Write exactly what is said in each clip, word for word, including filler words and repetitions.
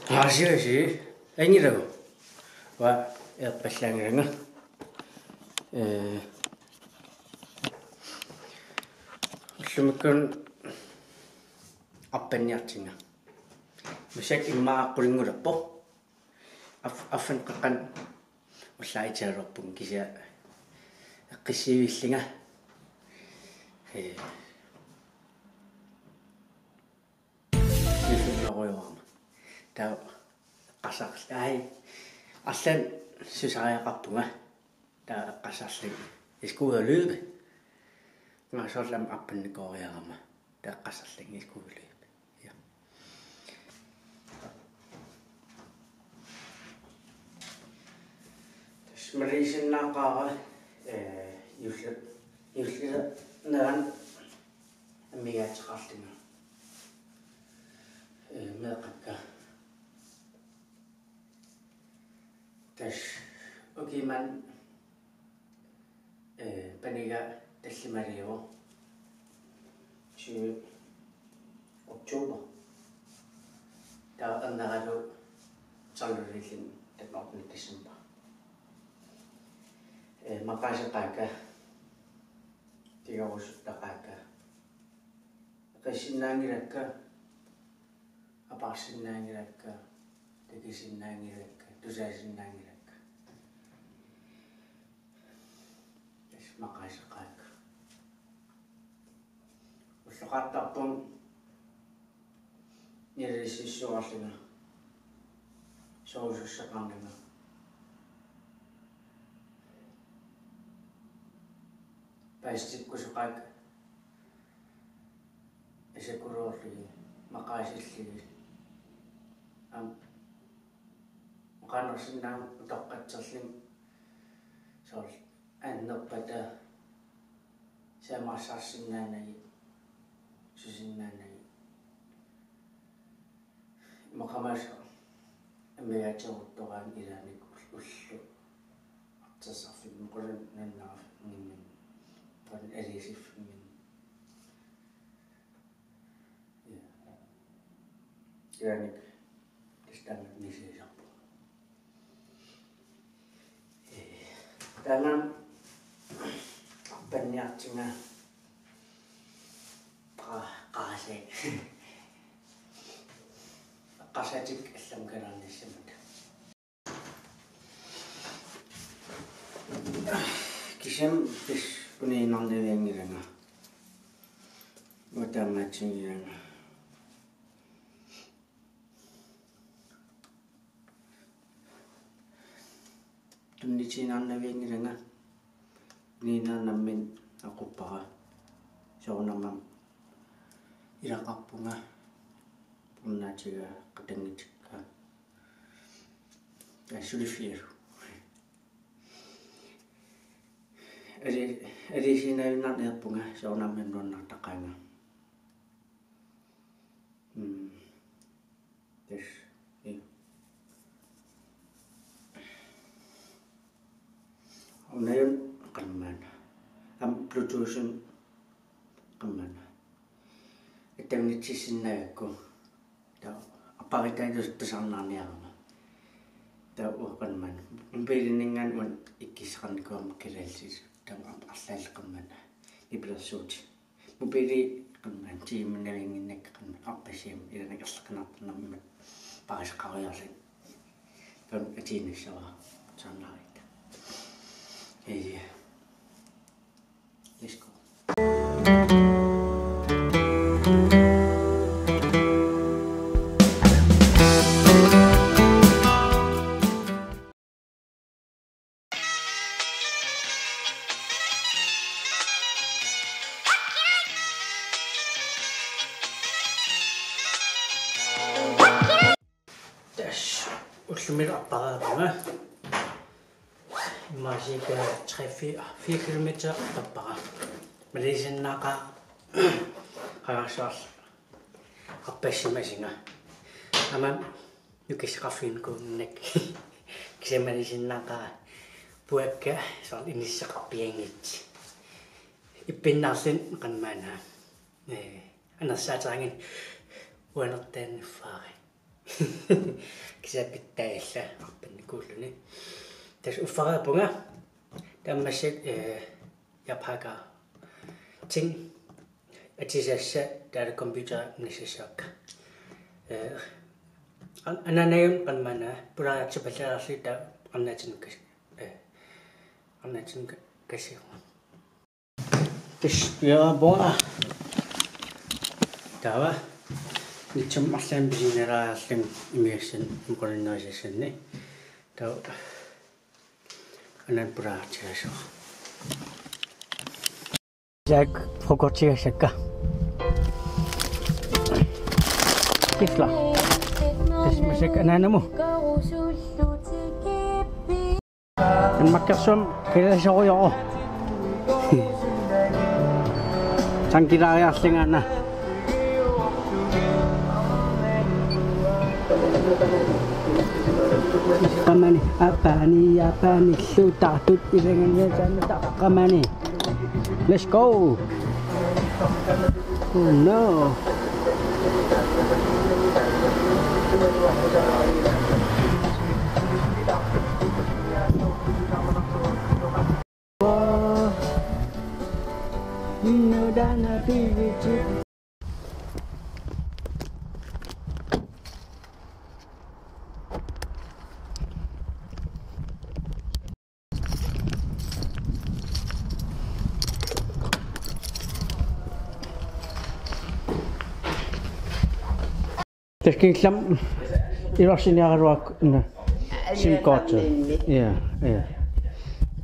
Aasiasi, angilagu. Uanga eqqarsaatillugu. Eh, ullumikkut arpanniartinnga. Massakkut immaqa qulingulerpoq. Af-, affan qaqqan ullaitsalerpunga kisianni eqqissiivillunga. Eh, Illunngorujoorama. Taava eqqarsarlunga. Ai, allan susariaqarpunga. Taava eqqarsarlunga. I skulle løbe. Nga soorlu aamma arpannikooriarama. Taava eqqarsarlunga I skulle løbe. Ja. Tassa maliisinnaaqaara, eh, juulli-, juulliunerani amigaataqarlunga. Eh, meeqqakka. Tassa ukiumut, eh, paniga tallimaliuvoq. Syvende oktober. Taava erneralu tolviliilluni den ottende december. Eh, maqaasaqaakka. Tigorusuttaqaakka. Eqissinnaanngilakka. Apaarsinnaanngilakka. Takusinnaanngilakka. Tusaasinnaanngilakka. Tassa maqaasaqaakka. Ulloqartarpunga nerisassarsiorlunga. Sorusussaqarnanga. Paasitikkusoqaakka. Asakuluorlugit, maqaasillugit. Aamma oqaannarsinnaanngilanga utoqqatserlunga soorlu annerpata siammarsarsinnaanagit, susinnaanagit. Immaqa tamaasa amigaatigeruttoraaneq ilaanni ul-, ullut artorsarfimmi, qulit nuannariffimmit, qulit aliasiffimmit. Ja. Ilaanni tassa taanna misigisarpunga. Ee, taanna arpanniartinnga qa-, qaasi. Eqqarsaatit allamik kalaannissamut. Kisianni tassa uniinnarnavianngilanga. Uanga taamaatsinngilanga. Tunnitiinnarnavianngilanga. Uniinnarnarmat aquppara. Soorunami ilaqarpunga. Ornaatiga qatanngutikka. Aa, suliffigalugu. Ali-, aliisiinnavinnarniarpunga soorunami nuannartaqaanga. Mm. Tassa. Ee. Unajun qammaana. Aamma Bluetooth-in qammaana. Attavigitsissinnagakku. Taava apparitaa tus-, tusarnaarniarama. Taava uanga qammaana. Mobiilinngaanniit uanga ikkissaqarnikuugama kalaallisut. Taava aamma arlaallit qammaana. Nipilersuutit. Mobiili qammaana, tiimannaviannginnakku qammaana, arpassuarnik ilaanni erliqinartarnermut paasisaqariarluni. Taanna atuinnassaaq, saannaaritta. Ee. Let's go. Tassa ullumilu appariarpunga. Immaqa cirka tre fire, fire kilometer appara. Maliisinnaaqaaq qajarsuarlu. Arpassimasunga. Aamma nukissaqarfiginikuunnginnakku. Kisianni maliisinnaaqaaq puakka soorlu inissaqarpianngitsoq. Ippinnarluni qammaana. Ee, anersaateraangat uanertaanniffaari. Kisianni pitsaalla arpannikuulluni. Tassa uffareerpunga. Taava massakkut, eh, jeg pakker ting. Atisassat taava computer nassassavakka. Eh, an-, anaanajun qanmana pulaariartipallalaarluta taava arnaatinnut kas-, eh, arnaatinnut ka-, kassiugu. Tassa piareerpunga. Taava. Nitsum arlaannik pisinnalaariarlunga imigassannik imuqalinnerisassannik. Taava. Anaanap pulaariartigassavara. Jack, frokostigassakka. Kisla. Tassa massakkut anaanamut. Makkersuam kilasorujoru. Tankilaariarlunga aana. Qamani, apani, apani, llutartut, ilanganiasaanut, qamani. Let's go. Oh no. Tassa kingullermik iluarsiniaraluarukku una SIM-korti. Ja, ja.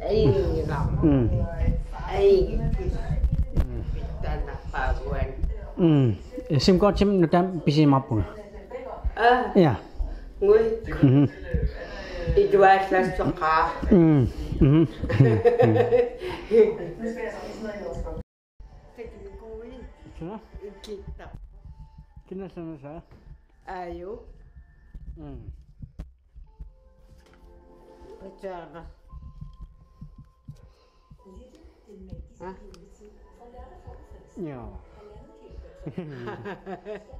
Ai. Mm. Ai. Mm. SIM-kortimik nutaamik pisimaarpunga. Ah. Ja. Ngui. Mhm. Ituaassassaqaa. Mm. Mhm. Teknikui. Suna? Ikitta. Kina suna sa? Ayu. Mm. Pachana. Ha? Ja.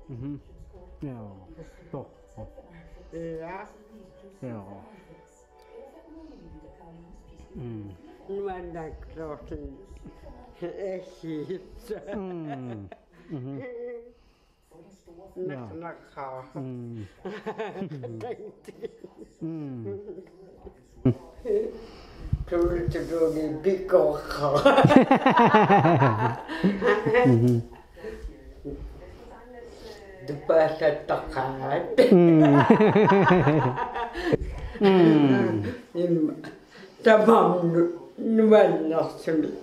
Mhm. Ja. Doch. Ja. Ja. Mm. Nuannaarluarluni. Ehiitsa. Mm. Mhm. Ja. Naknakha. Mm. Mm. Tultuluni pikkorha. Mhm. Tupallattaqaat. Mm. Mm. Im-, tamarmik nu-, nuannersumik.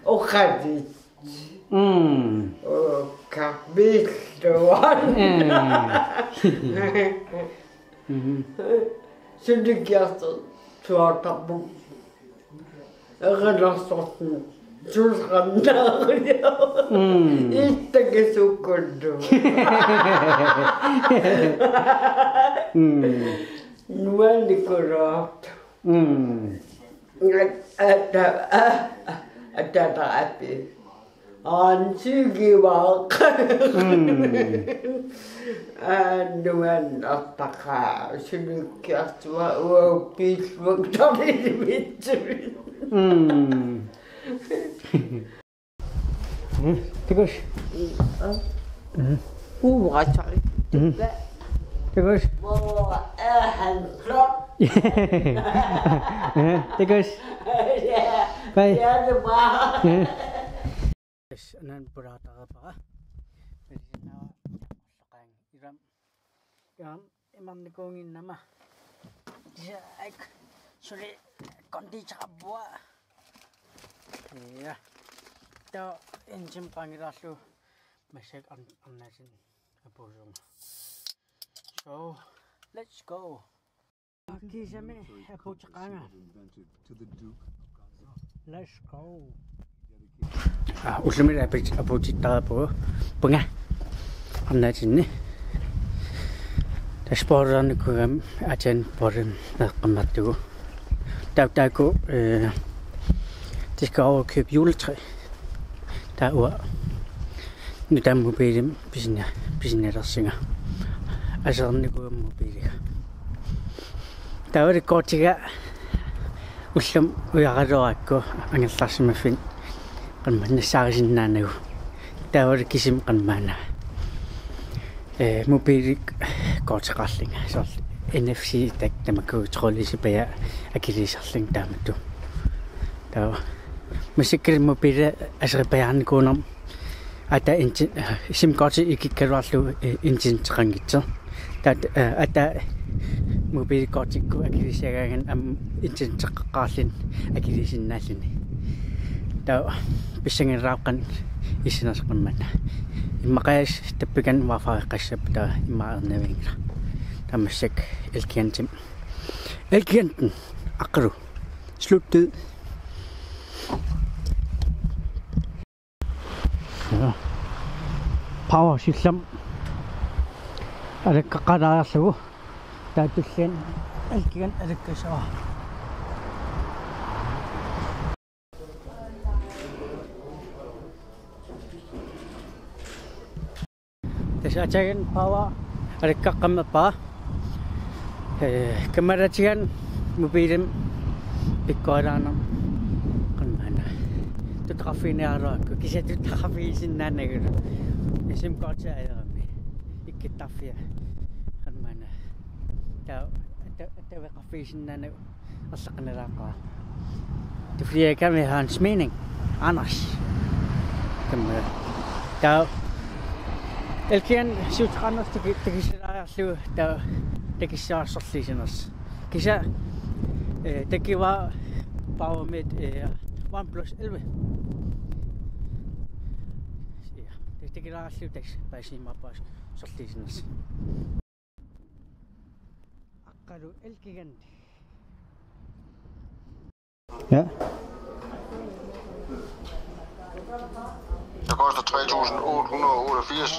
Oqatit. Mm. Oka billuan. Mm. Mhm. Sulikiartortuartarput. Eqalersortun. Sulqannaarujo. Mm. Ittakisukkullu. Mm. Nuannikulaartoq. Mm. Ata, a, a, atata api. Ansigivaaq. Mm. Annuan attaqaa sulikiartua uauppiilluak tarimitsumit. Mm. Mm, tikus. Mm. Uuratsari. Mm. Tikus. Hvor er han flot. Mm, tikus. Ja. Bye. Ja, det var. Mm. Yes, anan pulaatarepa. Medicina. Iram. Iram. Imarnikuunnginnama. Jack. Suli konditorpua. Ja. Taava inchim qangilaarlu massakkut an-, arnaatin apuusunga. So, let's go. Kiisami apuuteqaanga. Let's go. Ah, ullumi apit-, apuutittarpugut. Punga. Arnaatinni. Tassa boardernikugami aatsaat boardereqqammertugut. Taava taakku, eh, de skal over og købe juletræ. Taava uanga nutaamik mobilimik pisinna-, pisinnalersunga. Aserornikuugama mobiiliga. Taavalu kortiga ullumi ujaraloorakku angerlarsimaffik qanma nassaarisinnaanagu. Taavalu kisimi qanmaana. Eh, mobiili korteqarlunga. Soorlu N F C tak tamakku trådløse paja akiliisarlunga taamatut. Taava. Massakkut mobiili aseripajaarnikuugama ata inti-, eh, SIM-korti ikikkaluarlugu, eh, internetteqanngitsoq. Taava, eh, ata mobiilikortikkut akiliisiagaangat aamma internetteqaqqaarluni akiliisinnaalluni. Taava pissanganaraaqqan issinersoq qanmaana. Immaqa tappikani wifi-eqqassapput taava immaqa ernivianngilaq. Taava massakkut Elgigantim. Elgiganten aqqalu. Sluttid. Ja. Power sillam. Alakkaqalaarlugu. Taava tulliani Elgiganten alakkassaaq. Tassa aatsaat power alakkaqqammerpara. Eh, kammalaatigaanni mobiilimik pikkorilaanermut qanmaana. Tutaqarfiginiaraluarakku, kisianni tutaqarfigisinnaanagulu. SIM-kortia ajorami. Ikkuttarfia qanmaana. Taava, atta-, attaveqarfigisinnaanagu. Arlaqanalaaqaa. Det er fordi, jeg gerne vil have hans mening. Anders. Taava. Elgiganten siuteqarnersoq taki-, takusilaariarlugu taava takussavarsorliisiners. Kisianni, eh, takuara Powermate, eh, OnePlus elleve. Ja, det, det kan jeg aldrig, det er bare sige mig, bare sortliisiners. Aqqalu Elgiganti. Ja. Det koster tre tusind otte hundrede og otteogfirs.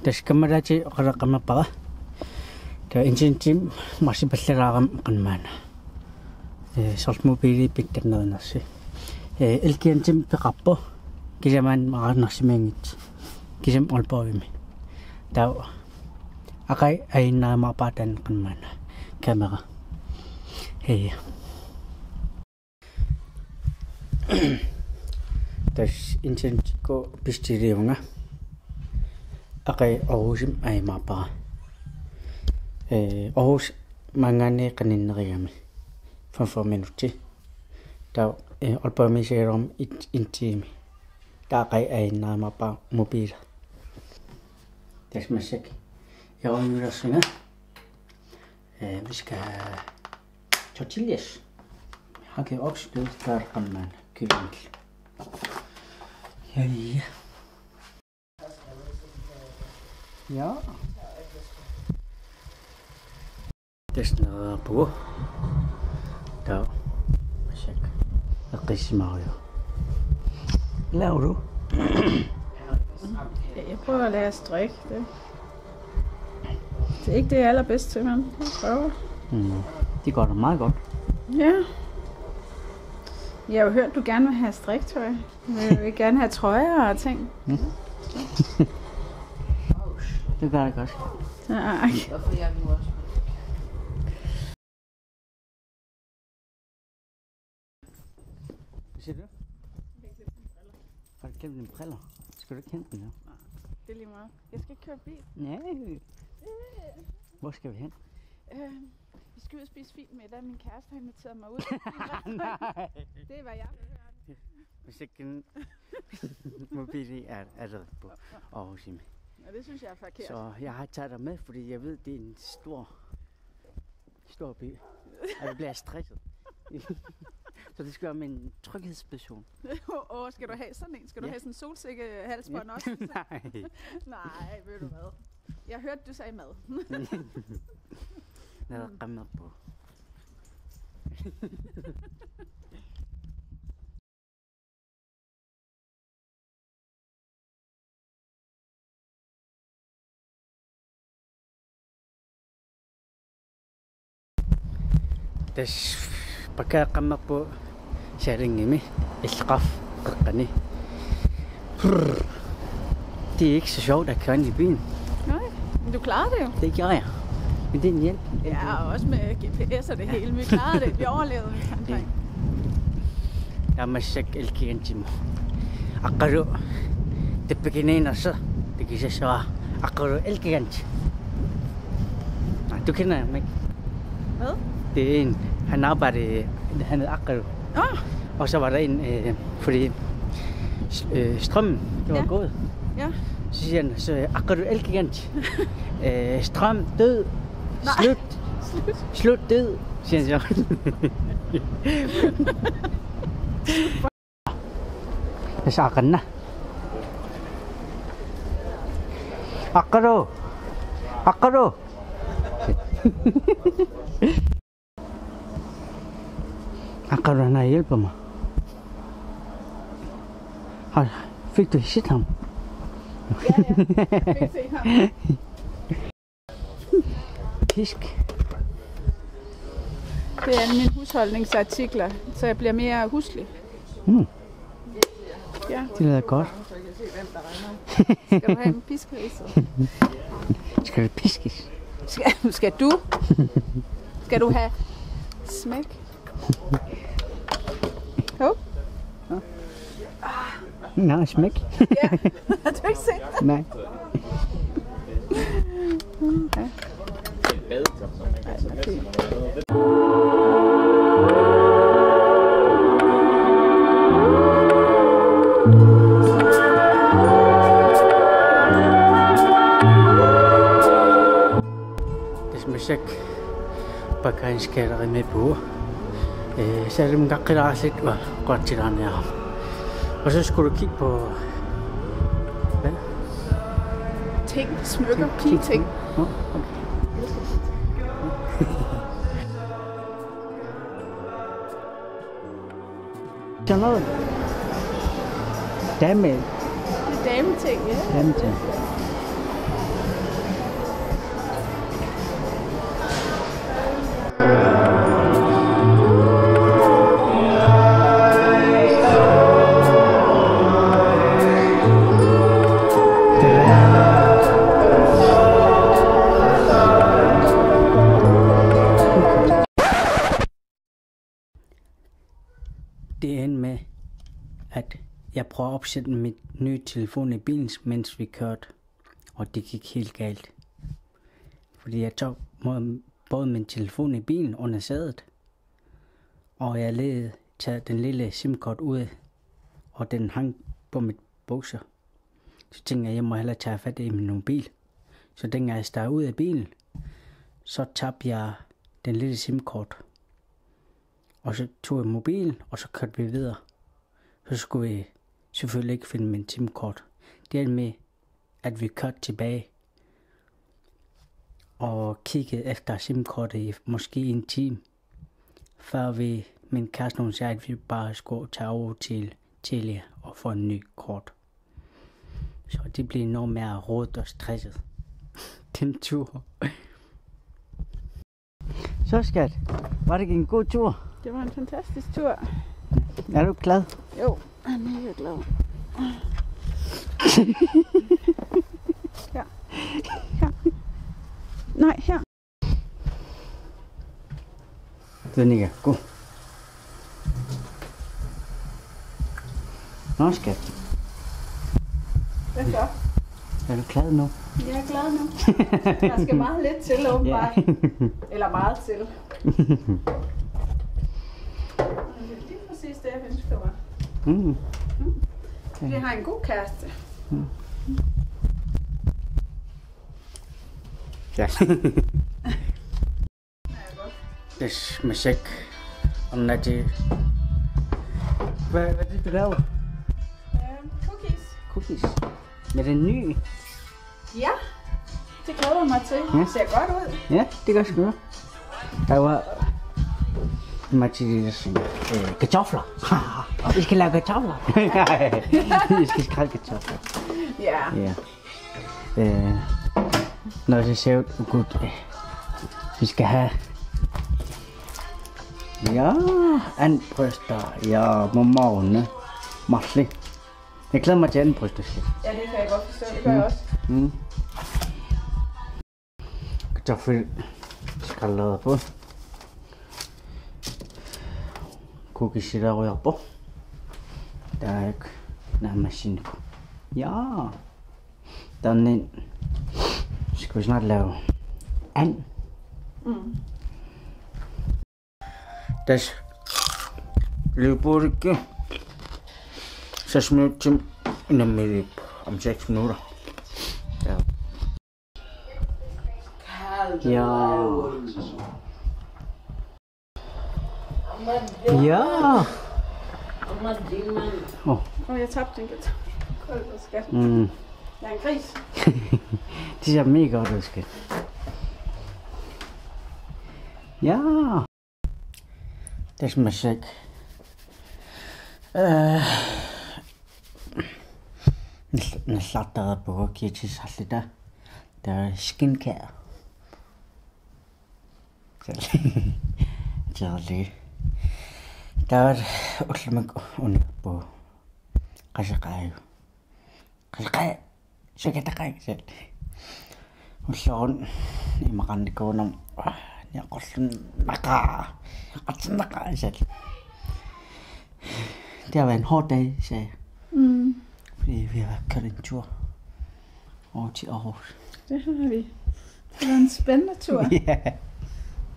Tassa kammalaatigaanni oqaloqqammerpara. Taava internettimik marsipallalaarami qanmaana. Eh, soorlu mobiili pikkannerunersi. Eh, Elgigantimik peqarpoq. Kisianni maani Narsamiinngitsoq. Kisianni Aalborgimi. Taava aqagu ajunnaarumaarpara taanna qanmaana. Kamera. Hej. Tassa internettikkut pissutiliivunga. Aqagu Aarhusimi ajumaarpara. Eh, Aarhus maanngaanniit qaninnerugami. Femogfyrre minutter. Taava, eh, Aalborgimiissigaluarami et, en time. Taava aqagu ajunnaarumaarpara mobiili. Tassa massakkut. Jeg er ude og synge. Eh, vi skal have tortillas. Hakke oksekød, der er man køkken. Ja, ja. Ja. Tassa neriuppugut. Taava. Massakkut. Eqqissimaarlugu. Laver du? Jeg prøver at lære at strikke. Det, det er ikke det, jeg er allerbedst til, men jeg prøver. Mm. Det går da meget godt. Ja. Jeg har jo hørt, du gerne vil have strikketøj. Jeg vil gerne have trøjer og ting. Mm. Det gør det godt. Ja. Hvad siger du? Har du glemt dine briller? Skal du ikke hente dem nu? Nej, det er lige meget. Jeg skal ikke køre bil. Nej. Hvor skal vi hen? Øh, vi skal ud og spise fin middag. Min kæreste har inviteret mig ud. Nej. Det er, hvad jeg vil høre. Hvis ikke en mobil er, er det på Aarhus. Ja, det synes jeg er forkert. Så jeg har taget dig med, fordi jeg ved, det er en stor, stor by. Og jeg bliver stresset. Så det skal være med en tryghedsperson. Åh, skal du have sådan en? Skal du Ja. have sådan en solsikkehalsbånd Ja. også? Nej. Nej, ved du hvad? Jeg hørte, du sagde mad. Neriuppugut. Tassa pakkeqqammerpugut Salingimi illoqarfik qeqqani. Brr. Det er ikke så sjovt at køre ind i byen. Nej. Du klarede det jo. Det gjorde jeg. Men det er en hjælp. Ja, og også med G P S og det hele. Vi klarede det. Vi overlevede. Vi kan. Tamassak Elgigantimut. Aqqalu tappikiniinnarsi takusassavara. Aqqalu Elgiganti. Nej, du kender ham ikke. Hvad? Det er en, han arbejder, han hedder Aqqalu. Åh. Og så var der en, øh, fordi øh, strømmen, det var Ja. gået. Ja. Så siger han, så øh, Aqqalu Elgiganti. Øh, strøm, død, Nej. slut, Slut. slut, død, siger han så. Tassa aqanna. Aqqalu. Aqqalu. Aqqalu, han har hjulpet mig. Har, fik du set ham? Ja, ja. Jeg fik set ham. Pisk. Det er alle mine husholdningsartikler, så jeg bliver mere huslig. Mm. Ja. Det lyder godt. Skal du have en pisk, Riese? Skal du piskes? Skal, skal du? Skal du have smæk? Hov. Nå, smæk. Ja, har du ikke set det? Nej. Okay. Ej, hvor fint. Tassa massakkut Bakanskerimi på. Øh, så er det en gang klar set, og godt til den her. Og så skulle du kigge på... Hvad? Ting, smykker, pigeting. Nå, okay. Sådan noget. Dame. Det er dameting, ja. Dameting. Det endte med, at jeg prøvede at opsætte mit nye telefon i bilen, mens vi kørte, og det gik helt galt. Fordi jeg tog mod- både min telefon i bilen under sædet, og jeg led tage den lille sim-kort ud, og den hang på mit bukser. Så tænkte jeg, jeg må hellere tage fat i min mobil. Så dengang jeg startede ud af bilen, så tabte jeg den lille sim-kort. Og så tog jeg mobilen, og så kørte vi videre. Så skulle vi selvfølgelig ikke finde min sim-kort. Det endte med, at vi kørte tilbage og kiggede efter sim-kortet i måske en time, før vi, min kæreste, hun sagde, at vi bare skulle tage over til Telia og få en ny kort. Så det blev noget mere rodet og stresset. Den tur. Så, skat, var det ikke en god tur? Det var en fantastisk tur. Er du glad? Jo, jeg er mega glad. Her. Her. Nej, her. Den ikke er god. Nå, skat. Hvad så? Er du glad nu? Jeg er glad nu. Der skal meget lidt til, åbenbart. Ja. Eller meget til. Det er lige præcis det, jeg ønsker mig. Mm. Vi har en god kæreste. Mm. Ja. Tassa massakkut. Hvad, hvad er det, du laver? Øhm, cookies. Cookies. Med den nye? Ja, det glæder jeg mig til. Ja. Det ser godt ud. Ja, det gør sgu. Der var Mathilde, øh, kartofler. Vi skal lave kartofler. Vi skal skrælle kartofler. Ja. Ja. Øh, når det ser ud, gud, øh, vi skal have, ja, andebryster, ja, mormorne, Marley. Jeg glæder mig til andebryster, skat. Ja, det kan jeg godt forstå. Det gør jeg også. Mm. Taffel skallerpo. Kukissilarujarpo. Taak naammassinniko. Ja. Taanna skal vi snart lave and. Mm. Tassa løberikke. Seks minutter til. Nemlig om seks minutter. Ja. Ja. Ja. Åh, oh, jeg tabte den gæt. Hold da skat. Mm. Jeg er en gris. Det ser mega godt ud, skat. Ja. Tassa massakkut. Øh. Nal-, nallartarpugut kiitsissalluta. Taava skincare. Tjørli. Taava ullumi unnerpugut. Qasseqaajuk. Qasseqaa. Sukataqaaq sal. Ullormi imaqarnikuunngilaq. Niaqorlunnaqaaq. Qatsernaqaaq sal. Det har været en hård dag, sagde jeg. Mm. Fordi vi har kørt en tur over til Aarhus. Det har vi. Det var en spændende tur. Ja.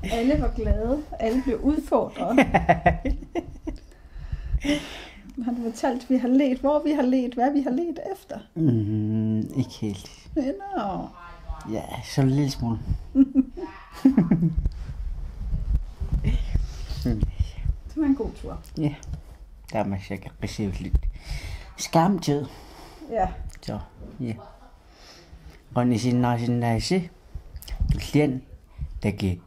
Alle var glade. Alle blev udfordret. Har du fortalt, vi har ledt, hvor vi har ledt, hvad vi har ledt efter? Mm, ikke helt. Nå. Ja, så en lille smule. Det var en god tur. Ja. Taava massakkut qissiullit. Skærmtid. Ja. Så, ja. Qanoq isinnaasinnaavissi? Tulliani takuss.